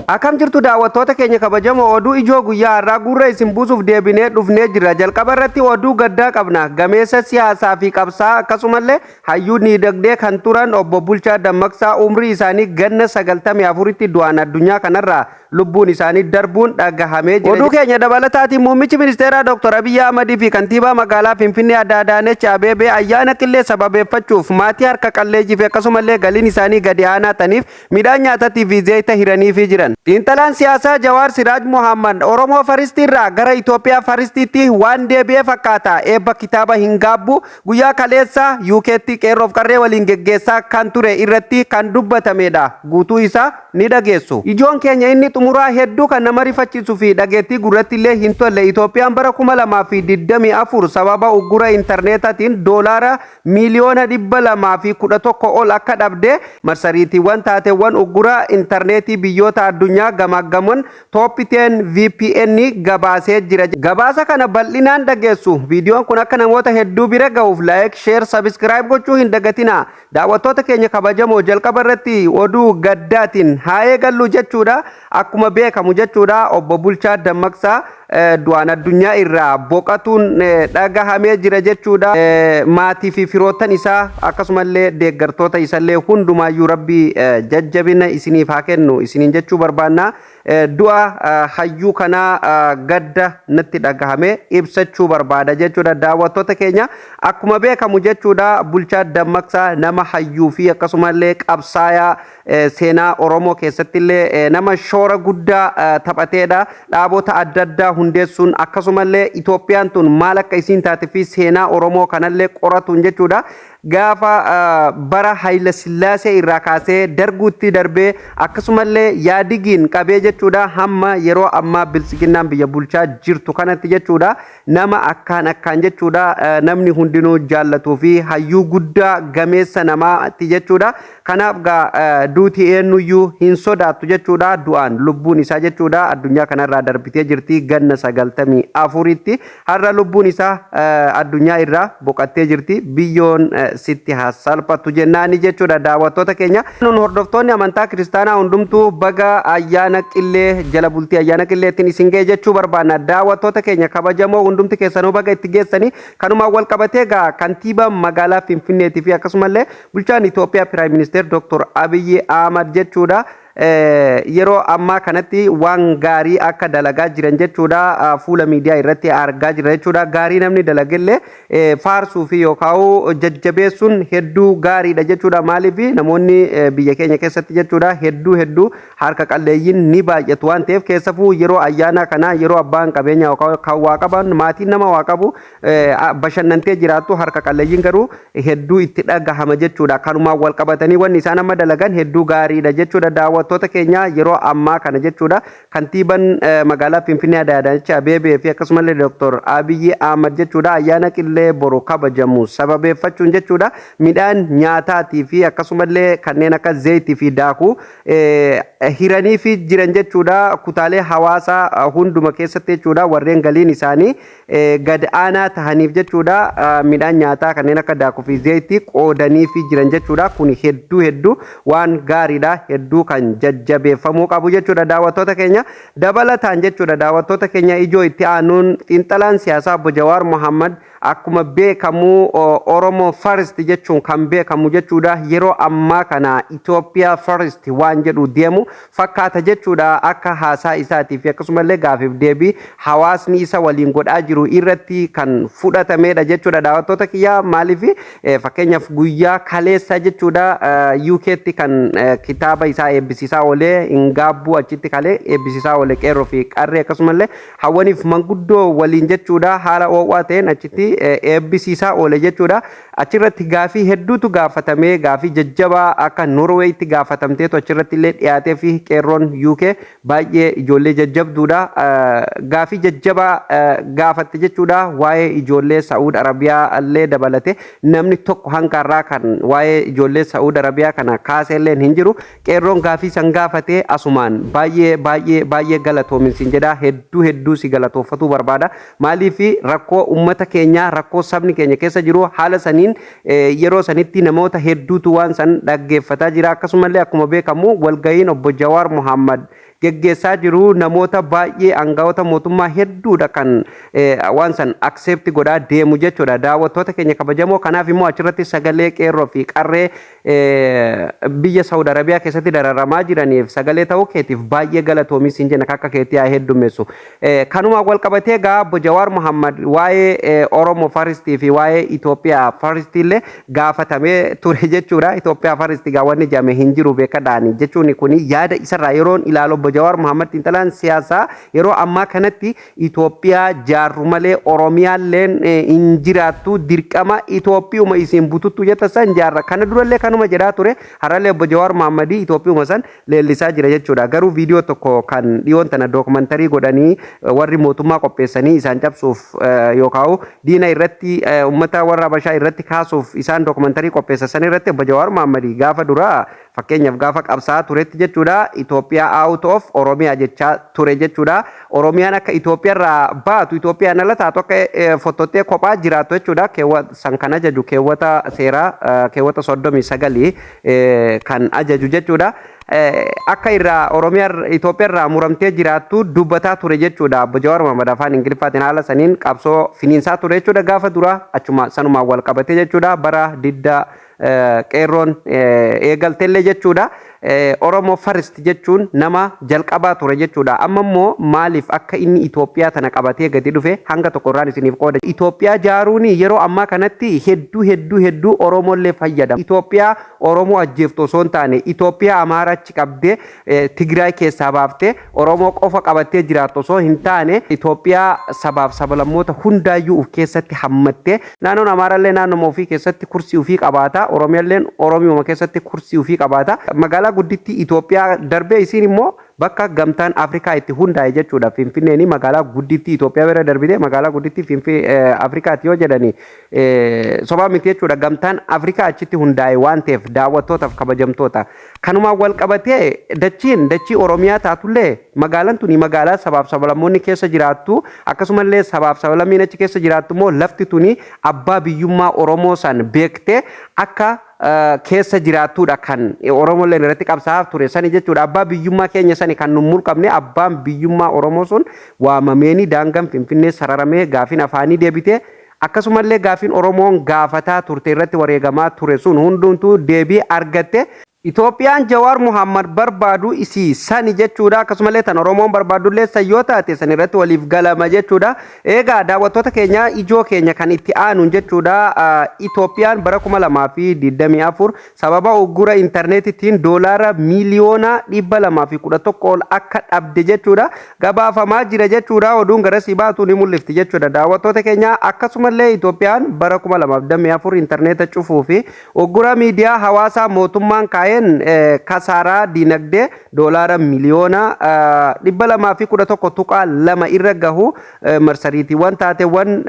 Akkam jirtu daawwattoota keenya kabajamoo? Oduu ijoo guyyaa har'aa gurra isin buusuuf deebinee dhufnee jirra. Jalqaba irratti oduu gaddaa qabna. Gameessa siyaasaa fi qabsaa, akkasumallee hayyuu diinagdee kan turan Obbo Bulchaa Dammaqsaa umrii isaanii ganna 94tti du'aan addunyaa kanarraa lubbuun isaanii darbuun dhagahamee jira. Oduu keenya dabalataatiin, muummichi ministeeraa Dr. Abiyyi Ahmadii fi kantiibaa magaalaa Finfinnee Adde Adaanech Abeebee ayyaana Qillee sababeeffachuuf maatii harka qalleeyyii fi akkasumallee galiin isaanii gadi aanaa ta'aniif midhaan nyaatatii fi zayita hiraniifii jiran. Xiinxalaan siyaasaa Jawaar Siraaj Mohammad Oromoo First irraa gara Itoophiyaa Firstiitti waan deebi'ee fakkaata. Eebba kitaaba Hin Gaabbu guyyaa kaleessa UKtti qeerroof qarree waliin geggeessaa kan ture irratti kan dubbatamedha. Guutuu isaa ni dhageessu. Ijoon keenya inni xumuraa hedduu kan nama rifachiisu fi dhageettii gurratti illee hin tolle, Itoophiyaan bara 2024 sababa uggura intarneetaatiin doolaara miiliyoona 211 ol akka dhabde marsariitiiwwan taateewwan uggura intarneetii biyyoota addunyaa gamaaggaman Top 10 VPN gabaasee jira. Gabaasa kana bal'inaan dhageessu. Viidiyoon kun akka namoota hedduu bira gahuuf like, share, subscribe gochuu hin dagatinaa. Daawwattoota keenya kabajamoo, jalqaba irratti oduu gaddaatiin haa eegallu jechuudha. Akkuma beekamu jechuudha, Obbo Bulchaa Dammaqsaa du'aan addunyaa irraa boqatuun dhagahamee jira jechuudha. Maatii fi firoottan isaa akkasumallee deeggartoota isallee hundumaayyuu Rabbi jajjabina isiniif haa kennu isiniin jechuu barbaanna. Du'a hayyuu kanaa gadda natti dhagahame ibsachuu barbaada jechuudha. Daawwattoota keenya, akkuma beekamu jechuudha, Bulchaa Dammaqsaa nama hayyuu fi akkasumallee qabsaayaa seenaa Oromoo keessatti illee nama shoora guddaa taphateedha. Dhaabota adda addaa hundeessuun, akkasumallee Itoophiyaan tun maal akka isiin taate fi seenaa Oromoo kanallee qoratuun jechuudha. Gaafa bara Hayila Sillaasee irraa kaasee Darguutti darbee, akkasumallee Yaadigiin qabee jechuudha, hamma yeroo ammaa Biltsiginnaan biyya bulchaa jirtu kanatti jechuudha, nama akkaan akkaan jechuudha namni hundinuu jaallatuu fi hayyuu guddaa gameessa namaati jechuudha. Kanaaf gaa duuti eenyuyyuu hin sodaattu jechuudha. Du'aan lubbuun isaa jechuudha addunyaa kanarraa darbitee jirti. Ganna 94tti har'a lubbuun isaa addunyaa irraa boqattee jirti. Biyyoon sitti haa salphattu jennaani jechuudha daawwattoota keenya. Nun hordoftoonni amantaa kiristaanaa hundumtuu baga ayyaana Qillee, jala bultii ayyaana Qilleettiin isin ga'e jechuu barbaanna. Daawwattoota keenya kabajamoo, hundumti keessanuu baga itti geessanii. Kanumaan wal qabatee gaa kantiibaa magaalaa Finfinneetii fi akkasumallee bulchaan Itoophiyaa Prime Minister Dr. Abiyyi Ahmad jechuudha, yeroo ammaa kanatti waan gaarii akka dalagaa jiran jechuudha fuula miidiyaa irratti argaa jira jechuudha. Gaarii namni dalagellee faarsuu fi yookaan jajjabeessuun hedduu gaariidha jechuudha. Maaliif, namoonni biyya keenya keessatti jechuudha hedduu hedduu harka qalleeyyiin ni baay'atu waan ta'eef, keessafuu yeroo ayyaanaa kanaa, yeroo abbaan qabeenyaa yookaan kan waa qaban, maatiin nama waa qabu bashannantee jiraattu, harka qalleeyyiin garuu hedduu itti dhagahama jechuudha. Kanumaan wal qabatanii wanni isaan amma dalagan hedduu gaariidha jechuudha. Daawwattoota keenya, yeroo ammaa kana jechuudha, kantiiban magaalaa Finfinnee Adaanech Abeebee fi akkasumallee Dr. Abiyyi Ahmad jechuudha, ayyaana Qillee boru kabajamu sababeeffachuun jechuudha, midhaan nyaataatii fi akkasumallee kanneen akka zayitii fi daakuu hiranii fi jiran jechuudha. Kutaalee hawaasaa hunduma keessatti jechuudha, warreen galiin isaanii gad aanaa tahaniif jechuudha, midhaan nyaataa kanneen akka daakuu fi zayitii qoodanii fi jiran jechuudha. Kun hedduu hedduu waan gaariidha, hedduu kan jajjabeeffamuu qabu jechuudha daawwattoota keenya. Dabalataan jechuudha daawwattoota keenya, ijoo itti aanuun xiinxalaan siyaasaa Obbo Jawaar Mohammad akkuma beekamu Oromoo First jechuun kan beekamu jechuudha, yeroo ammaa kana Itoophiyaa First waan jedhu deemu fakkaata jechuudha. Akka haasaa isaatii fi akkasumallee gaafiif deebii hawaasni isa waliin godhaa jiru irratti kan fudhatamedha jechuudha daawwattoota kiyyaa. Maaliif, fakkeenyaaf guyyaa kaleessa jechuudha UKtti kan kitaaba isaa eebbisiisaa oolee, Hin Gaabbuu, achitti kalee eebbisiisaa oole qeerroo fi qarree akkasumallee hawwaniif manguddoo waliin jechuudha, haala ho'aa ta'een achitti eebbisiisaa oole jechuudha. Achirratti gaafii hedduutu gaafatamee, gaafii jajjabaa akka Norweetti gaafatamteetu achirratti illee dhiyaatee fi qeerroon UK baay'ee ijoollee jajjabduudha. Gaafii jajjabaa gaafatte jechuudha. Waa'ee ijoollee Saa'ud Arabiyaa illee dabalate namni tokko hanga har'aa kan waa'ee ijoollee Saa'ud Arabiyaa kana kaasee illee hin jiru. Qeerroon gaafii san gaafatee asumaan baay'ee baay'ee baay'ee galatoomin sin jedha, hedduu hedduu si galatoofatuu barbaada. Maaliif, rakkoo ummata keenyaa, rakkoo sabni keenya keessa jiru haala saniin yeroo sanitti namoota hedduutu waan san dhaggeeffataa jira. Akkasumallee akkuma beekamu walga'iin Obbo Jawaar Mohammad geggeessaa jiru, namoota baay'ee, aangawoota mootummaa hedduudha kan waan san accept godhaa deemu jechuudha, daawwattoota keenya kabajamoo. Kanaaf immoo achirratti sagalee qeerroo fi qarree biyya Saawud Arabiyaa keessatti dararamaa jiraniif sagalee ta'uu keetiif baay'ee galatoomii siin jenna, akka keetii haa heddummeessu. Kanuma wal qabatee gaa obbo Jawaar Muhammad waa'ee Oromoo First fi waa'ee Itoophiyaa First illee gaafatamee ture jechuudha. Itoophiyaa First gaa wanni jedhame hin jiru beekadhaani jechuun kuni yaada isarraa yeroon ilaalu, obbo Jawaar Muhammad xiinxalaan siyaasaa yeroo ammaa kanatti Itoophiyaa jaarru malee Oromiyaalleen hin jiraattu, dirqama Itoophiyuma isin bututtu jetta san jaarra. Kana durallee kanuma jedhaa ture, har'allee obbo Jawaar Muhammadii Itoophiyuma san leellisaa jira jechuudha. Garuu viidiyoo tokko kan dhiyoon tana documentary godhanii warri mootummaa qopheessanii isaan cabsuuf yookaan diina irratti, uummata warra Habashaa irratti kaasuuf isaan documentary qopheessan san irratti, obbo Jawaar Muhammadii gaafa duraa, fakkeenyaaf gaafa qabsaa'aa turetti jechuudha, Itoophiyaa out of Oromiyaa jechaa ture jechuudha. Oromiyaan akka Itoophiyaa irraa baatu, Itoophiyaan ala taatu, akka fottottee kophaa jiraattu jechuudha. San kan ajaju keewwata seeraa keewwata 39 kan ajaju jechuudha. Akka irraa Oromiyaa Itoophiyaa irraa muramtee jiraattu dubbataa ture jechuudha. Obbo Jawaar Mohammad afaan Ingiliffaatiin haala saniin qabsoo finiinsaa ture jechuudha, gaafa dura achuma sanumaan wal qabatee jechuudha, bara didda qeerroon eegaltellee jechuudha. Oromoo First jechuun nama jalqabaa ture jechuudha. Amma immoo maaliif akka inni Itoophiyaa tana qabatee gadi dhufe hanga tokko irraan isiniif qooda. Itoophiyaa jaaruun yeroo ammaa kanatti hedduu hedduu hedduu Oromollee fayyada. Itoophiyaa Oromoo ajjeeftu osoo hin taane, Itoophiyaa Amaara achi qabdee Tigraay keessaa baaftee Oromoo qofa qabattee jiraattu osoo hin taane, Itoophiyaa sabaaf sablammoota hundaayyuu of keessatti hammattee, naannoon Amaarallee naannoma ofii keessatti kursii ofii qabaata. Oromiyaalleen Oromiyuma keessatti kursii ofii qabaata. Magaalaa guddittii Itoophiyaa darbee isiin immoo bakka Gamtaan Afrikaa itti hundaa'e jechuudha. Finfinneen magaalaa guddittii Itoophiyaa bira darbitee magaalaa guddittii Afrikaati yoo jedhani sobaa miti jechuudha. Gamtaan Afrikaa achitti hundaa'e waan ta'eef, daawwattootaaf kabajamtoota. Kanumaan wal qabatee dachiin dachii Oromiyaa taatullee, magaalaan tuni magaalaa sabaaf sablammoonni keessa jiraattu, akkasumallee sabaaf sablammiin achi keessa jiraattu immoo lafti tuni abbaa biyyummaa Oromoo san beektee akka keessa jiraattuudha kan Oromolleen irratti qabsaa'aa ture sani jechuudha. Abbaa biyyummaa keenya sani kan nu mulqabne, abbaan biyyummaa Oromoo sun waamameeni daangaan Finfinnee sararamee, gaafin afaanii deebitee, akkasumallee gaafin Oromoon gaafataa turte, irratti wareegamaa ture sun hundumtuu deebii argatte. Itoophiyaan Jawaar Muhammad barbaadu isii sani jechuudha. Akkasumallee tan Oromoon barbaadullee san yoo taate, san irratti waliif galama jechuudha. Egaa daawwattoota keenya, ijoo keenya kan itti aanuun jechuudha. Itoophiyaan bara 2024 sababa uggura intarneetitiin $211 miiliyoona ol akka dhabde jechuudha. Gabaafamaa jira jechuudha. Oduun garasii baatu ni mul'ifti jechuudha. Daawwattoota keenya, akkasumallee Itoophiyaan bara 2024 intarneeta cufuu fi uggura miidiyaa hawaasaa mootummaan kaa'een kasaaraa dinagdee $211.2 miiliyoona irra gahu marsariitiiwwan taateewwan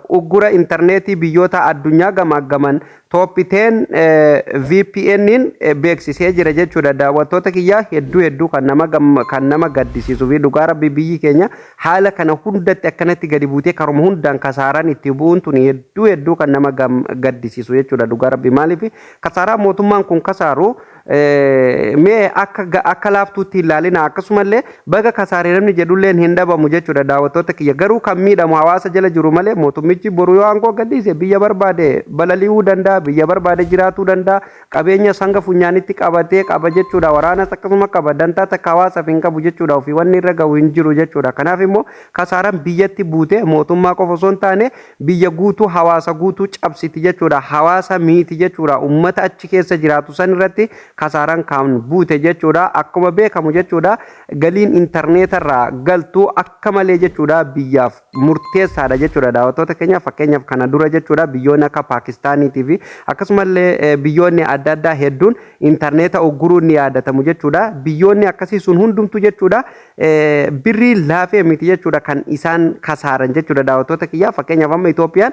uggura intarneetii biyyoota addunyaa gamaaggaman Top 10 VPN'n beeksisee jira jechuudha. Daawwattoota kiyyaa, hedduu hedduu kan nama gaddisiisuu fi dhugaa rabbi biyyi keenya haala kana hundatti akkanatti gadi buutee karuma hundaan kasaaraan itti bu'uun tuni hedduu hedduu kan nama gaddisiisu jechuudha. Dhugaa rabbi, maaliif kasaaraa mootummaan kun kasaaru mee akka laaftuutti hin ilaalina. Akkasumallee baga kasaaree namni jedhulleen hin dhabamu jechuudha, daawwattoota kiyya. Garuu kan miidhamu hawaasa jala jiru malee, mootummichi boru yoo aangoo gadhiise biyya barbaade balali'uu danda'a, biyya barbaade jiraatuu danda'a, qabeenya sanga funyaanitti qabatee qaba jechuudha, waraanas akkasuma qaba, dantaa takka hawaasaaf hin qabu jechuudha, ofii wanni irra gahu hin jiru jechuudha. Kanaaf immoo kasaaraan biyyatti buute mootummaa qofa osoo hin taane biyya guutuu, hawaasa guutuu cabsiti jechuudha, hawaasa miiti jechuudha, ummata achi keessa jiraatu san irratti kasaaraan kan buute jechuudha. Akkuma beekamu jechuudha, galiin intarneetarraa galtu akka malee jechuudha biyyaaf murteessaadha jechuudha, daawwattoota keenya. Fakkeenyaaf kana dura jechuudha, biyyoonni akka Paakistaaniitii fi akkasumallee biyyoonni adda addaa hedduun intarneeta ugguruun ni yaadatamu jechuudha. Biyyoonni akkasii sun hundumtu jechuudha birrii laafee miti jechuudha kan isaan kasaaran jechuudha, daawwattoota kiyyaa. Fakkeenyaaf amma Itoophiyaan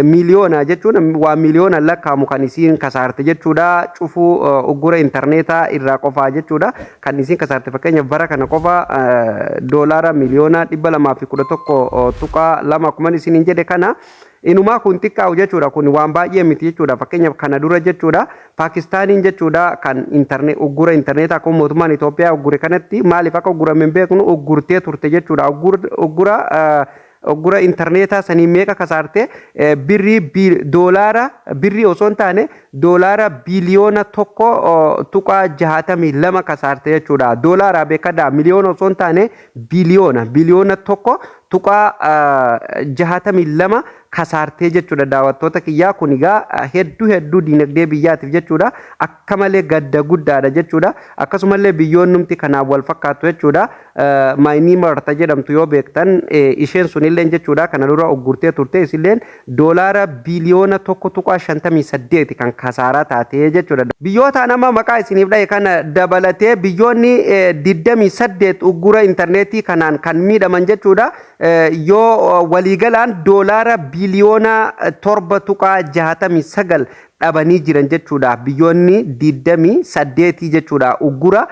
miiliyoona jechuun waa miiliyoona lakkaa'amu kan isiin kasaarte jechuudha cufuu uggura. intarneetaa irraa qofaa jechuudha. Kan isiin kasaarte fakkeenyaaf bara kana qofa doolaara 211.2 miliyoona akkuma isiniin jedhe kana. Inumaa kun xiqqaa'u jechuudha. Kun waan baay'ee miti jechuudha. Fakkeenyaaf kana dura jechuudha, Paakistaaniin jechuudha, kan intarneet uggura intarneetaa akkuma mootummaan Itoophiyaa uggure kanatti, maaliif akka uggurame hin beeknu, uggurtee turte jechuudha. Uggura intarneetaa sanii meeqa kasaarte? Birrii, doolaara, birrii osoo hin taane doolaara 1.62 biliyoona kasaarte jechuudha. Doolaara beekadhaa, miliyoona osoo hin taane biliyoona, 1.62 biliyoona kasaartee jechuudha, daawwattoota kiyyaa. Kun egaa hedduu hedduu diinagdee biyyaatiif jechuudha akka malee gadda guddaadha jechuudha. Akkasumallee biyyoonnumti kanaan wal fakkaattu jechuudha, Maayiniimar jedhamtu yoo beektan, isheen sunillee jechuudha kana dura uggurtee turte. Isilleen doolaara 1.58 biliyoona kan kasaaraa taatee jechuudha. Biyyoota nama maqaa isiniif dhahe kana dabalatee biyyoonni 28 uggura intarneetii kanaan kan miidhaman jechuudha, yoo waliigalaan doolaara 7.69 biliyoona dhabanii jiran jechuudha. Biyyoonni 28 jechuudha, uggura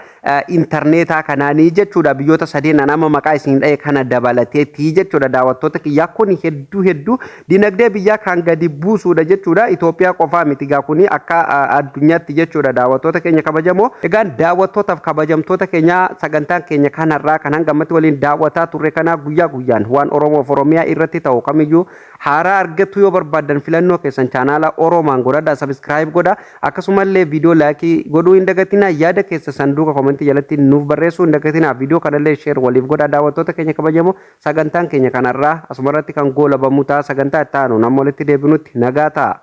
intarneetaa kanaanii jechuudha, biyyoota sadeen nama maqaa isin dhahe kana dabalateetii jechuudha. Daawwattoota kiyyaa, kun hedduu hedduu dinagdee biyyaa kan gadi buusuudha jechuudha. Itoophiyaa qofaa miti gaa, kuni akka addunyaatti jechuudha, daawwattoota keenya kabajamoo. Egaan daawwattootaaf kabajamtoota keenya, sagantaan keenya kanarraa kan hangammatti waliin daawwataa turre kana. Guyyaa guyyaan waan Oromoof Oromiyaa irratti ta'u kamiyyuu haaraa argachuu yoo barbaaddan, filannoo keessan chaanaala Oromaan godhadhaa, subscribe godha. Akkasumallee viidiyoo like godhuu hin dagatinaa. Yaada keessa sanduuqa comment jalatti nuuf barreessuu hin dagatinaa. Viidiyoo kanallee share waliif godha. Daawwattoota keenya kabajamoo, sagantaan keenya kanarraa asumarratti kan goolabamu ta'a. Sagantaa itti aanu nama walitti deebinutti nagaa ta'a.